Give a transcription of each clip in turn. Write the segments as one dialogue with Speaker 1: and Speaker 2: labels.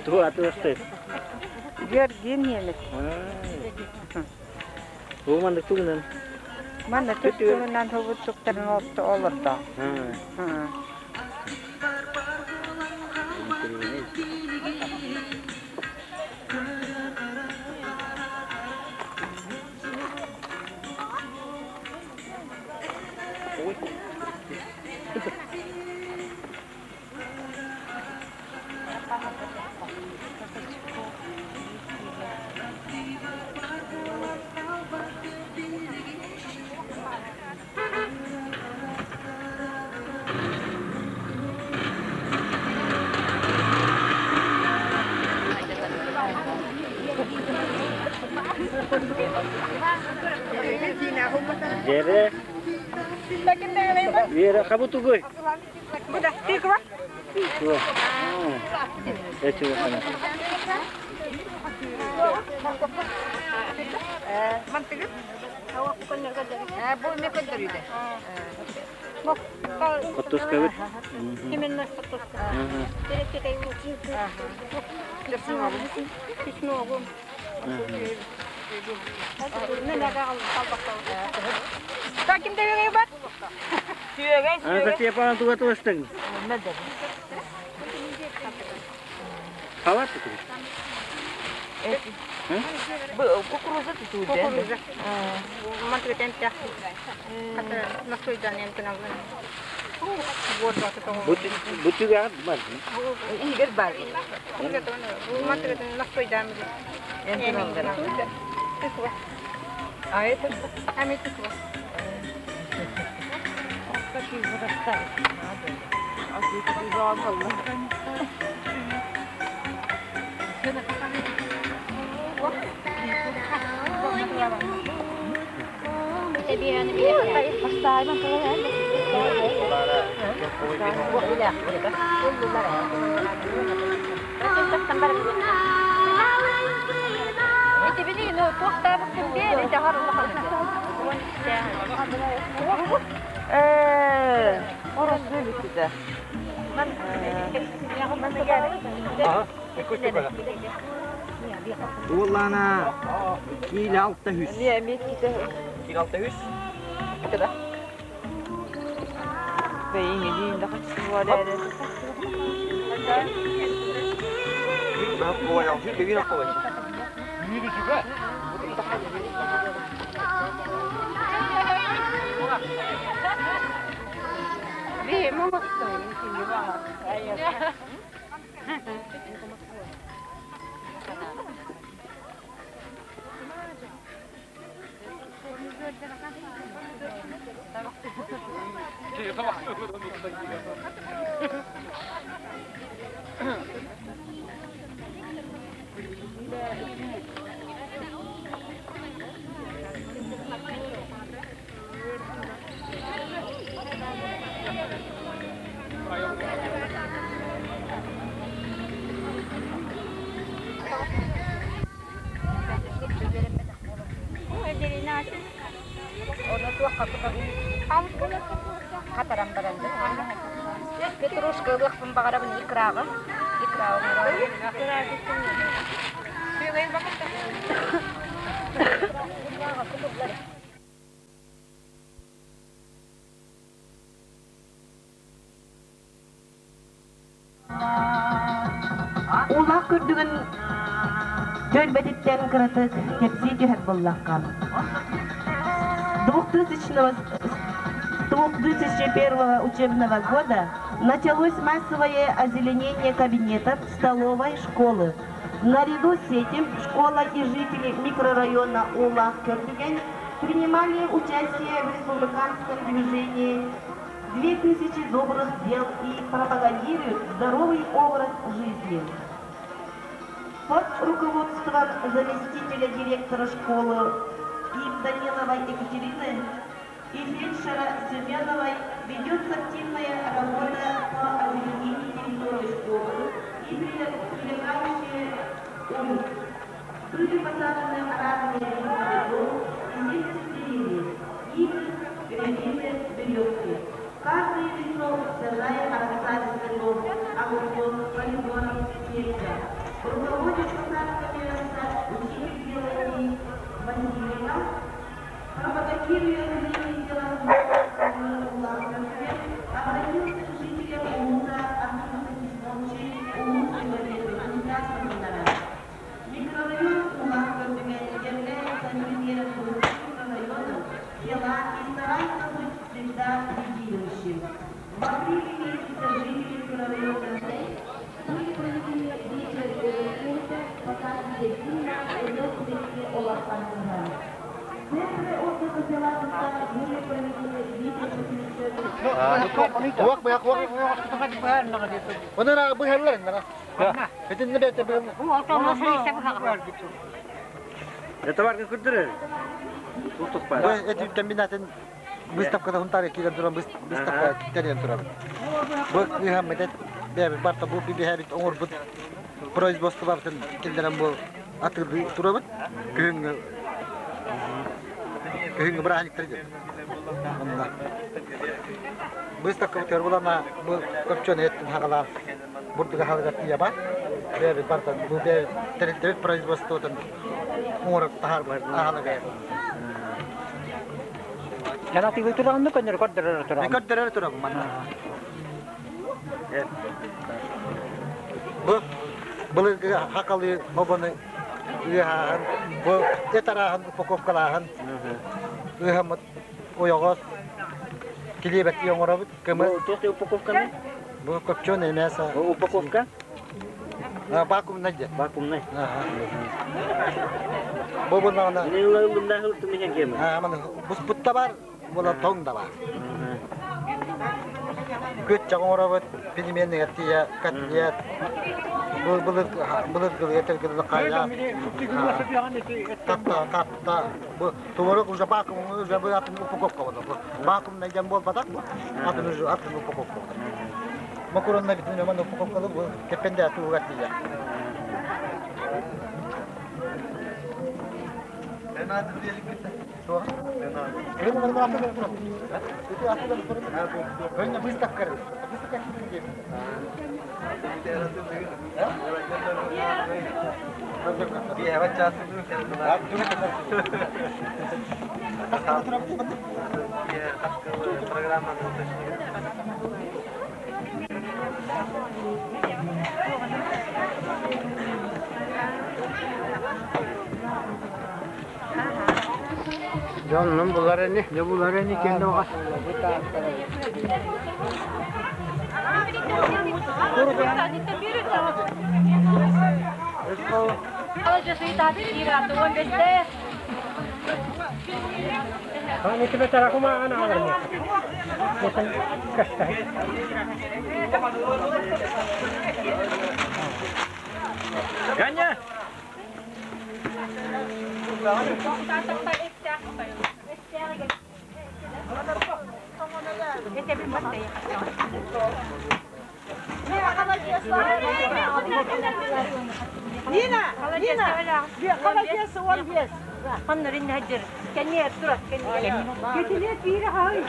Speaker 1: Тугу атыыластыыр?
Speaker 2: Георгий немец.
Speaker 1: Бу маннык тугунан?
Speaker 2: Манна тугунан хубутсуктарын олордо.
Speaker 1: Дьэрэ. Вера, хабы тугуй?
Speaker 2: Тыква.
Speaker 1: Тыква. Это вот она. Хортуоскабыт.
Speaker 2: Именно хортуоска. Чесногу. Ким бар?
Speaker 1: Анастасия туга туостың? Халат
Speaker 3: Кукуруза тутууда.
Speaker 2: Кукуруза. Мантыгытен насойдан эмтен
Speaker 1: Бутыга бар.
Speaker 3: Игер бар.
Speaker 2: Мантыгытен насойдан
Speaker 3: А это
Speaker 2: Ами тыква.
Speaker 3: Какие вырастают. А ты Orası bitti de.
Speaker 4: Уоллаана киилэ алта үс.
Speaker 3: Эмиэ эмиэ ките.
Speaker 4: Киилэ алта үс.
Speaker 3: Кыра. Бэйиҥ илиин да хаччы эрэ.
Speaker 5: Петрушка ылыахпын баҕарабын икраҕа. Икра
Speaker 6: Уулаах көрдүгүн түөлбэтиттэн кыратык кэпсии түһэр буоллахха, 2001 учебного года началось массовое озеленение кабинетов столовой школы. Наряду с этим школа и жители микрорайона Улах-Көрдүгэн принимали участие в республиканском движении «2000 добрых дел» и пропагандируют здоровый образ жизни. Под руководством заместителя директора школы Им Даниловой Екатерины и фельдшера Семеновой ведется активная работа по озеленению территории школы и прилегающие улиц. Были посажены разные виды и 70 деревьев, ивы, рябины, березки. Каждое весну сажаем рассаду цветов, огурцов, помидоров, перца. Руководит посадками рассад учитель биологии Васильева, пропагандируя зеленые дела обратился к жителям улуса открытым письмом через улусскую газету Микрорайон Улан-Көрдүгэн является примером других микрорайонов села и старается быть всегда лидирующим. В апреле месяце жители микрорайона были проведены вечер курса показывали фильма «Лёг Олафанкина». В центре отдыха села Кустана были проведены видео
Speaker 7: Уак быһах уак. Онара быһаллар нара. Этинне бэйте быһаллар.
Speaker 1: Это баргын көрдөрөр. Тутук бар.
Speaker 7: Бу эти комбинатын выставкада хунтары киирэн туран выставка тэрийэн турабыт. Бу ыһаммыт бэйэбит барта бу биһэбит оҥорбут производствобытын киллэрэн бу атыылыы турабыт. Күһүҥҥү күһүҥҥү бырааһынньыктар диэн. Онно выставкабытыгар булана бу көпчөнү эттин хагалаан бурдуга хаалыгар тиийэ баар. Бэйэбит бартан бу бэйэбит тэрилтэбит производствотын оҥорор таһаарбыт аһалыга.
Speaker 4: Эн атыылыы тураҕын да көннөрү көрдөрөр тураҕын?
Speaker 7: Көрдөрөр турабын манна. Бу былыргы хакалы хобону ыыһааһын, бу эт арааһын упаковкалааһын, ыыһаммыт ойоҕос, килиэбэттии оҥоробут, кымыс.
Speaker 1: Туох упаковканы?
Speaker 7: Бу копченое мясо.
Speaker 1: Упаковка?
Speaker 7: Вакуумнай диэн.
Speaker 1: Вакуумнай.
Speaker 7: Бу бунаҕына.
Speaker 1: Буспут
Speaker 7: да бар, була тоҥ да бар. Күөт оҥоробут, пельменныгар тиийэ, котлет, былыргылыга тэлгилэ хайа, катта, катта. Бу творог уже вакуум, уже бу атын упаковка буолар. Вакуумнай диэн буолбатах бу. Атын уже атын упаковка буолар. Макаронна бүтүн өмөн упаковкалы бу кеппенде туугар тиийэ.
Speaker 1: Дьоннум булар ини, дьэ булар ини кэннэ оҕа. Ганя!
Speaker 2: Нина! Нина! Холодец он вес. Ханнарын хаджыр. Кэнниэ турат кэнниэ. Кетилет биир хай.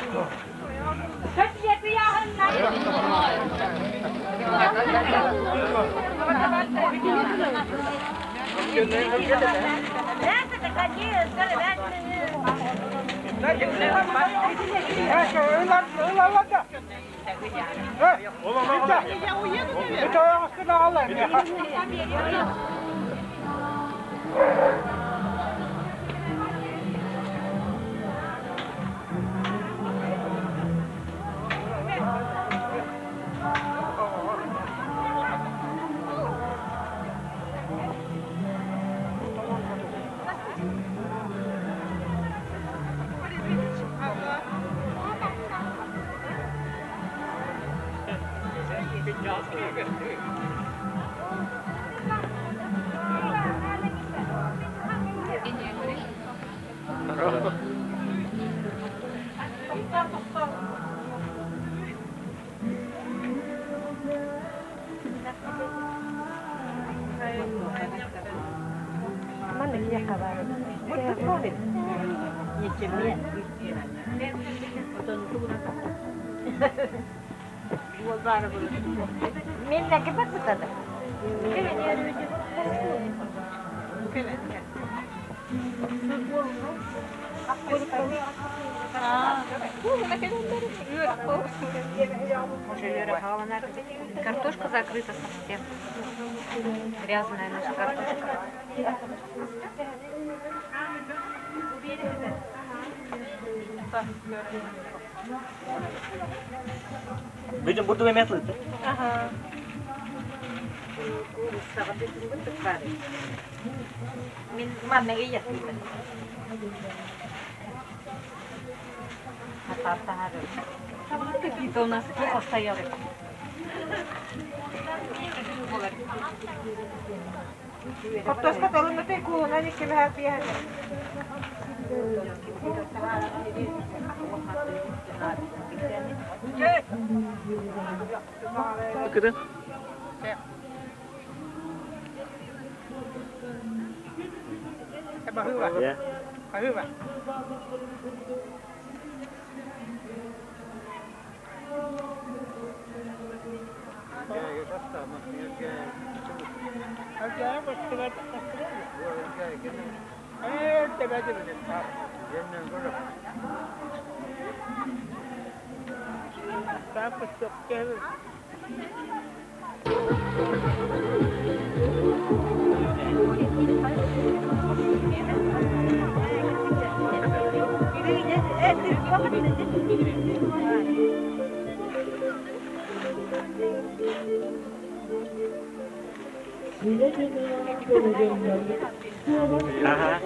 Speaker 3: Картошка закрыта совсем. Грязная наша картошка.
Speaker 1: Бүтүн бурдук эмиэ атылыты.
Speaker 3: Мин манна ыйаттым. Какие-то у нас плохо стояли.
Speaker 2: Картошка талымыты кулунан иккилэһэр биэһэ.
Speaker 1: Кытын.
Speaker 4: Баһыыба. Баһыыба.
Speaker 1: Аха.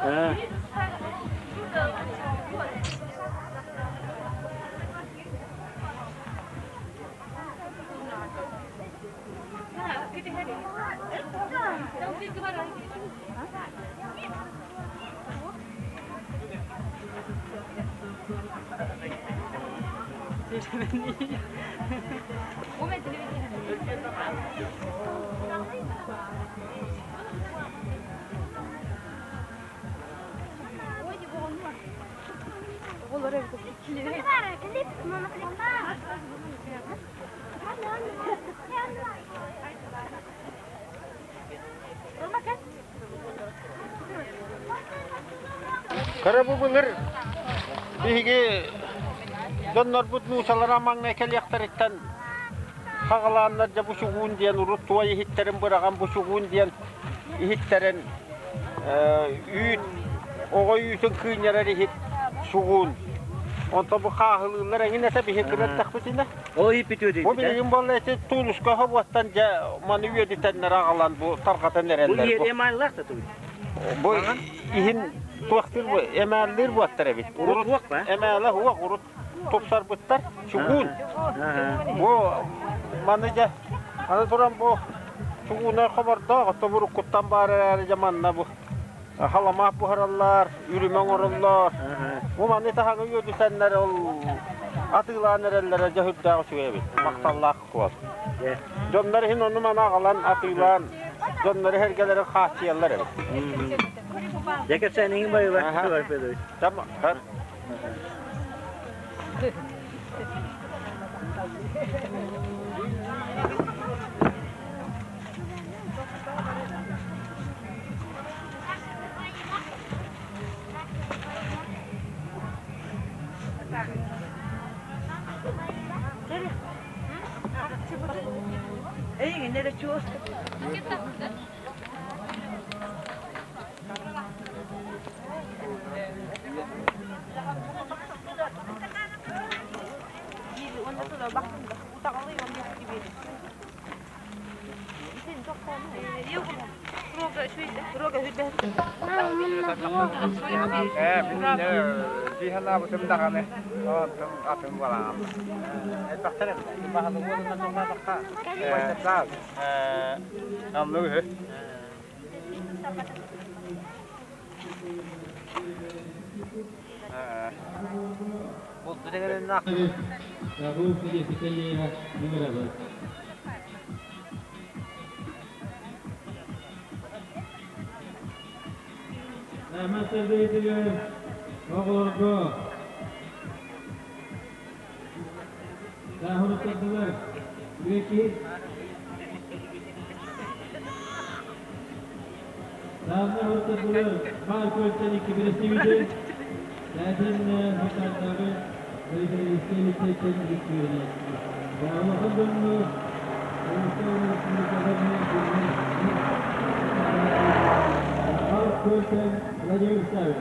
Speaker 1: Аа.
Speaker 8: Кыра бу былыр биһиги дьоннорбут нуучалара маҥнай кэлиэхтэриттэн хаҕалааннар дьэ бучугуун диэн урут туой иһиттэрин быраҕан бучугуун диэн иһиттэрин үүт оҕо үүтүн кыынньарар иһит сугуун онтон бу хааһылыыллар эҥин этэ биһиги кынаттахпытына
Speaker 1: Ол иһиппит үөдүйбүтэ.
Speaker 8: Бу билигин буолла ити туулуска хобуоттан дьэ маны үөдүтэннэр аҕалан бу тарҕатан эрэллэр.
Speaker 1: Бу иһит эмайлаах да тугуй?
Speaker 8: Бу иһин туохтуур бу эмээллиир буоттар эбит.
Speaker 1: Урут уох ба?
Speaker 8: Эмээлэ уох урут тупсарбыттар. Чугуун. Бу маны дьэ аны туран бу чугуунай хобордоох отто буруккуттан баар эрээри дьэ манна бу халамаах буһараллар, үрүмэ оҥороллор. Бу маны таһаҥы үөдүтэннэр ол атыылаан эрэллэрэ дьэ сүрдээх үчүгэй эбит. Махталлаах куол. Дьоннор иһин ону маны аҕалан атыылаан дьоннор эһэргэлэрин хааччыйаллар эбит.
Speaker 1: Дьэ кэпсээниҥ байыла.
Speaker 8: Tamam.
Speaker 4: Дии санаабытым даҕаны, онтум атын буолаҕым.
Speaker 8: Элбэхтэр эбит. Баһылык уонна
Speaker 4: Оннук үһү.
Speaker 1: Булду дегенин
Speaker 9: Оҕолорго Сааһырыттардылар Үөки Сааһырыттардылар Баар көлтөн икки бэрэстэбитэл Саатын Хатаардааҕы Полицейскай лицейтэн үс үөрэнээччи. Улахан дьоҥҥо Баар көлтөн Владимир Савин.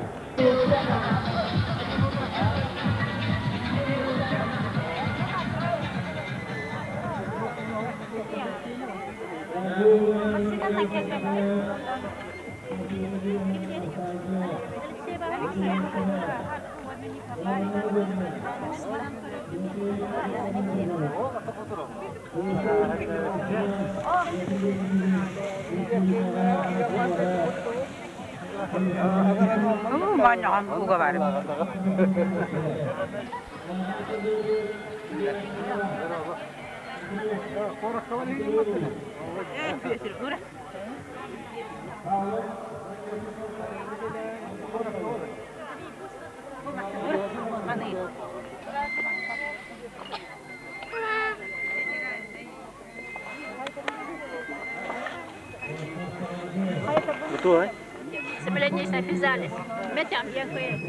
Speaker 4: Манньаҕан уга бар.
Speaker 1: Буту
Speaker 5: Semelenyesa физалис. Метям якое.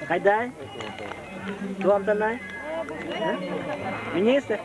Speaker 1: Хайдай? Туамтанай? Министр?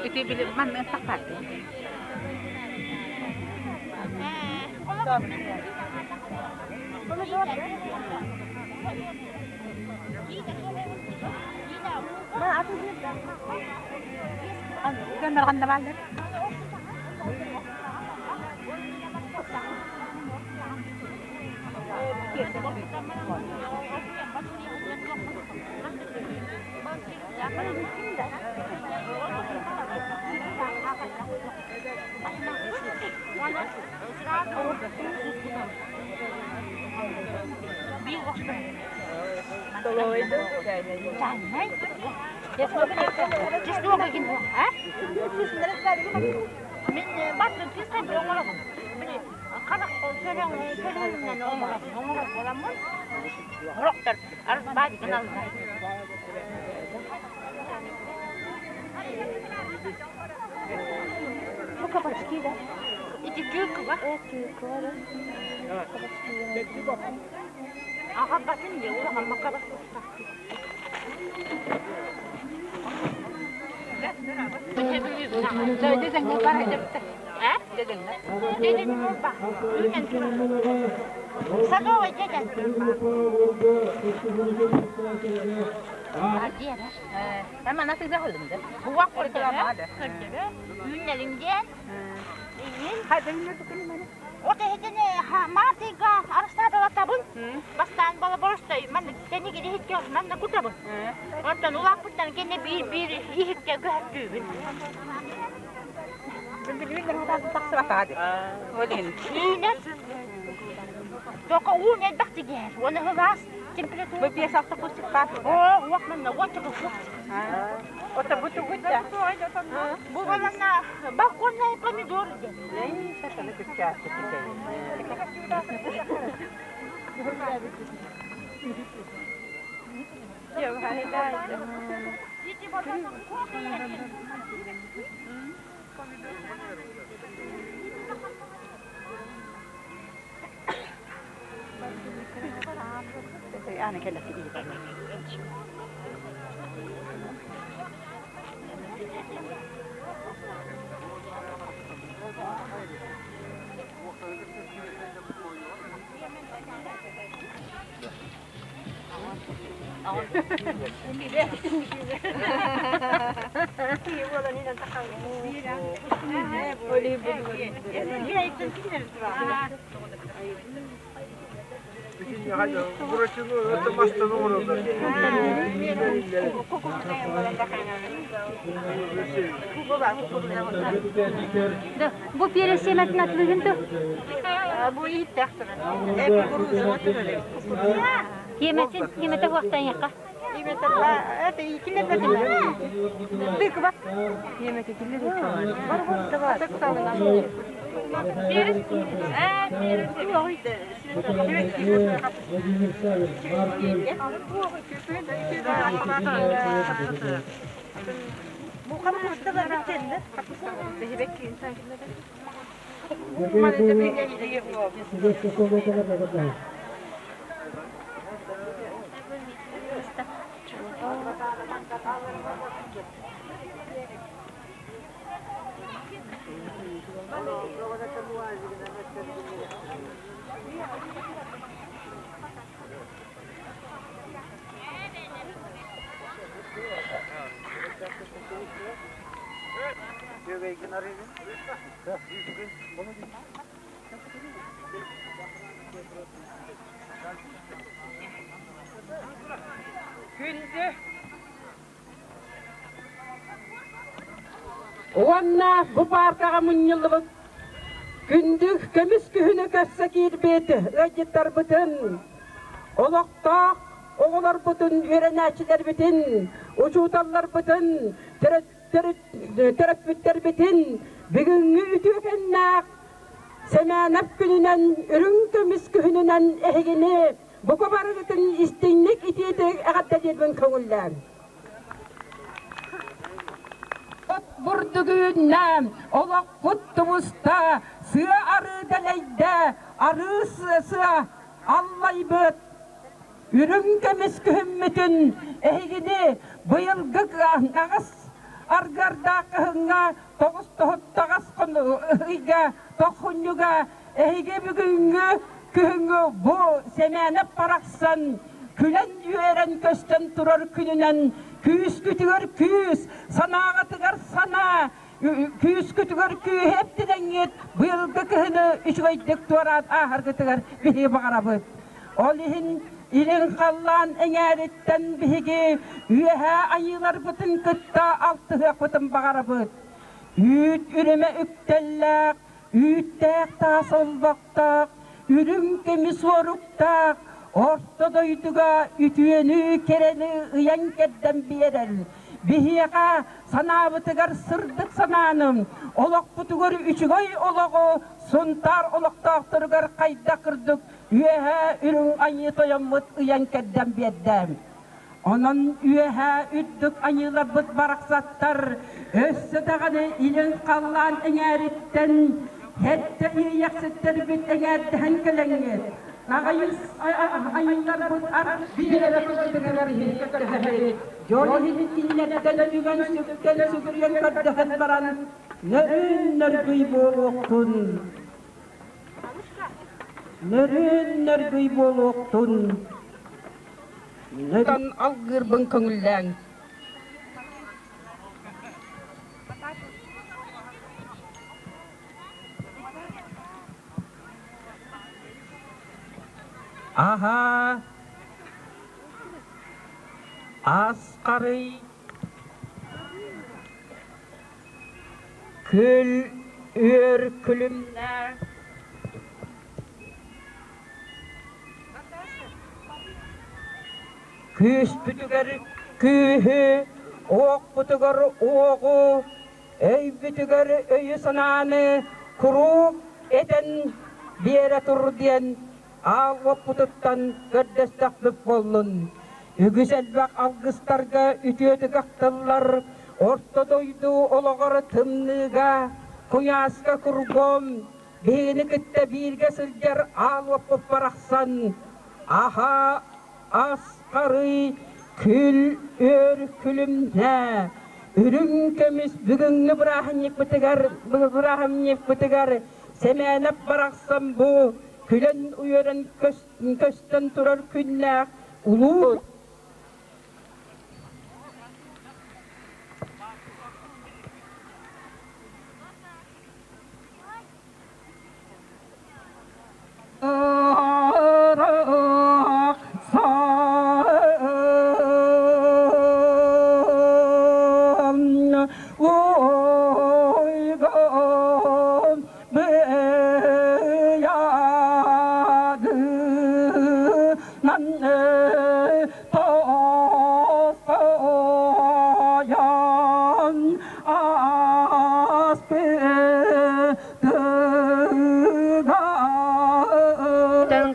Speaker 3: Ити били маннык тахпааты.
Speaker 5: Бу пересеметін атлыгын ту. Киэмэтин, киэмэтэ хуахтан яққа.
Speaker 9: Владимир Савин, Маркель.
Speaker 10: Күндү Уонна бу пааркаҕа мунньуллубут күндү көмүс күһүнү көрсө киирбит ыалдьыттарбытын, олохтоох оҕолорбутун, үөрэнээччилэрбитин, учууталларбытын, төрөппүттэрбитин бүгүҥҥү үтүөкэннээх Сэмээнэп күнүнэн, үрүҥ көмүс күһүнүнэн эһигини бука барыгытын истиҥник итиитик эҕэрдэлиирбин көҥүллээҥ. От бурдугүүннэ, олохпут тубуста, сыа арыы дэлэйдэ, арыы сыа аллайбыт. Үрүҥ көмүс күһүммүтүн эһигини быйылгы аҕыс аргыардаах кыһыҥҥа тоҕус тоһуттаҕас ыйга тохсунньуга эһиги бүгүҥҥү күһүҥҥү бу Сэмээнэп барахсан күлэн-үөрэн көстөн турар күнүнэн күүскүтүгэр күүс, санааҕытыгар санаа, күүскүтүгэр күүһү эптинэҥҥит быйылгы кыһыны үчүгэйдик туораан ааһаргытыгар биһиги баҕарабыт. Ол иһин илин халлаан эҥээриттэн биһиги үөһээ айыыларбытын кытта алтыһыахпытын баҕарабыт. Үүт үрүмэ үктэллээх, үүттээх таас олбохтоох, үрүҥ көмүс уоруктаах, орто дойдуга үтүөнү, кэрэни ыйан-кэрдэн биэрэр. Биһиэхэ санаабытыгар сырдык санааны, олохпутугар үчүгэй олоҕу Сунтаар олохтоохторугар хайдах курдук үөһээ үрүҥ айыы тойоммут ыйан-кэрдэн биэрдэ. Онон үөһээ үрдүк айыыларбыт барахсаттар өссө даҕаны илин халлаан эҥээриттэн сэттэ иэйэхситтэрбит эҥээрдэһэн кэлэҥҥит, аҕайыс айыыларбыт биэрэ кылгытыгар иһит дьон иһин кинилэртэн үгэн сүктэн сүгүрүйэн көрдөһөн баран нөрүүн нөргүй буолуохтун нөрүүн нөргүй буолуохтун
Speaker 11: Алгыырбын көҥүллээҥ.
Speaker 10: Аһа, асқарый, күл үөр күлүмнээх Күүспүтүгэр күүһү, уохпутугар уоҕу, өйбүтүгэр өйү-санааны куруук этэн биэрэ тур диэн аал уоппутуттан көрдөстөхпүт буоллун. Үгүс элбэх алгыстарга үтүөтүк ахтыллар орто дойду олоҕор тымныыга, куйааска кургом, Биһигини кытта бииргэ сылдьар аал уоппут барахсан, аһа асхарый, күл үөр күлүмнэ, үрүҥ көмүс бүгүҥҥү бырааһынньыкпытыгар бырааһынньыкпытыгар Сэмээнэп барахсан бу күлэн үөрэн көстөн турар күннээх улуу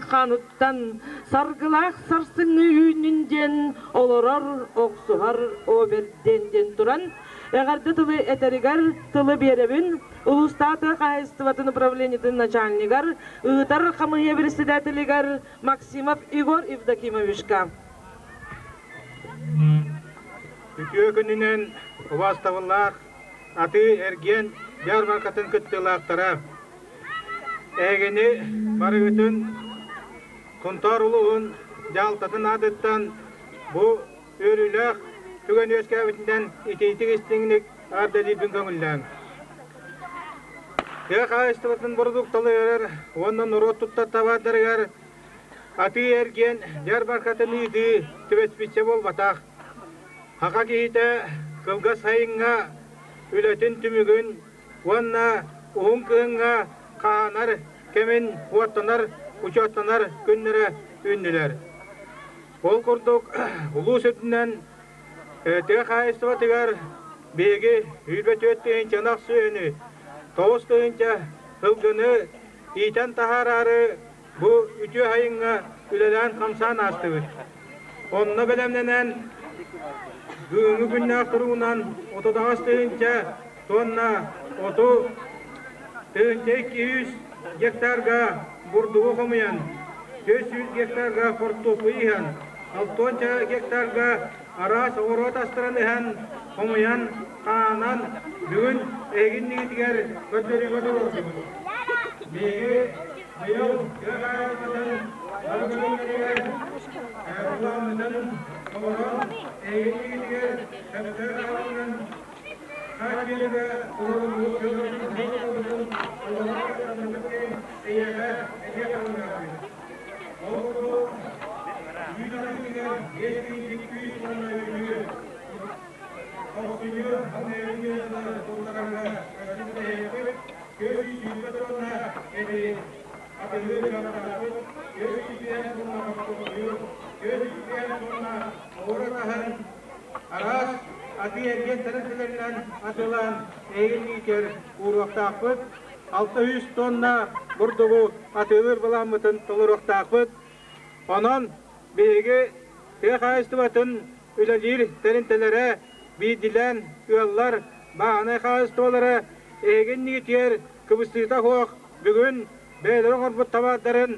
Speaker 11: Ханыттан саргылаах сарсыҥҥы үүннүн диэн олорор, охсуһар оберден диэн туран эҕэрдэ тылы этэригэр тылы биэрэбин улуустааты хаһайыстыбатын управлениетын начальнигар, ыытар хамыыһыйа председателигэр Максимов Егор Евдокимовичка.
Speaker 12: Үтүө күнүнэн убаастабыллаах атыы-эргиэн дьаарбаҥкатын кыттыылаахтара! Эһигини барыгытын Сунтаар улууһун дьаһалтатын аатыттан бу үөрүүлээх түгэн үөскээбитинэн итиитик истиҥник эҕэрдэлиирбин көҥүллээҥ. Тыа хаһаайыстыбатын бородуукталарыгар уонна норуот туттар табаардарыгар атыы-эргиэн дьаарбаркатын ыытыы түбэспиччэ буолбатах. Саха киһитэ кылгас сайыҥҥа үлэтин түмүгүн уонна уһун кыһыҥҥа хаһаанар кэмин уоттанар, учуоттанар күннэрэ үүннүлэр. Ол курдук, улуус үрдүнэн тыа хаһаайыстыбатыгар биһиги 24 тыһыынча ынах сүөһүнү, 9 тыһыынча сылгыны иитэн таһаараары бу үтүө сайыҥҥа үлэлээн-хамсаан аастыбыт. Онно бэлэмнэнэн бүгүҥҥү күннээх туругунан 38 тыһыынча тонна оту 1200 гектарга бурдугу хомуйан, 400 гектарга хортуоппуй иһэн, 6 гектарга араас оҕуруот астарын ыһан, хомуйан, хаанан бүгүн эһигиннигитигэр көрдөрүүгэ туруордубут. Биһиги быйыл тыа хаһаайыстыбатын бары көрүҥнэригэр былааммытын толорон, эһигиннигитигэр сөптөөх аһылыгынан Хааччыйыыга туруоруллубут сыалларын-соруктарбытын толорор кыахтаммыт диэн эйиэхэ этиэх алыннаахпын. Ол курдук, үүт атыытыгар 5200 тонна үүтү тохсунньу аныгы туттарарга көстүбүт 420 тонна эти атыылыыр кыахтаахпыт, 450 тонна хортуоппуйу, 450 тонна оҕуруот аһын Араас атыы-эргиэн тэрилтэлэринэн атыылаан эһигин иитэр ууруохтаахпыт. 600 тонна бурдугу атыылыыр былааммытын толоруохтаахпыт. Онон биһиги тыа хаһаайыстыбатын үлэлиир тэрилтэлэрэ, биирдиилээн ыаллар, бааһынай хаһаайыстыбалара эһигин иитиэр кыбыстыыта суох бүгүн бэйэлэрэ оҥорбут табаардарын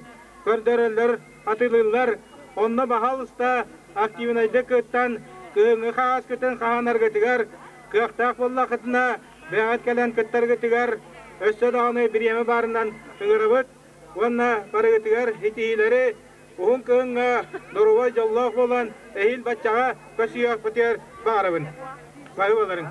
Speaker 12: көрдөрөллөр, атыылыыллар. Онно баһаалыста активнайдык кыттан, кыһыҥҥы хаһааскытын хаһаанаргытыгар, кыахтаах буоллаххытына, бэйэҕит кэлэн кыттаргытыгар өссө даҕаны бириэмэ баарынан ыҥырабыт уонна барыгытыгар ситиһиилэри уһун кыһыҥҥа доруобай дьоллоох буолан эһиил баччаҕа көрсүөхпүтүгэр баҕарабын. Баһыыбаларыҥ.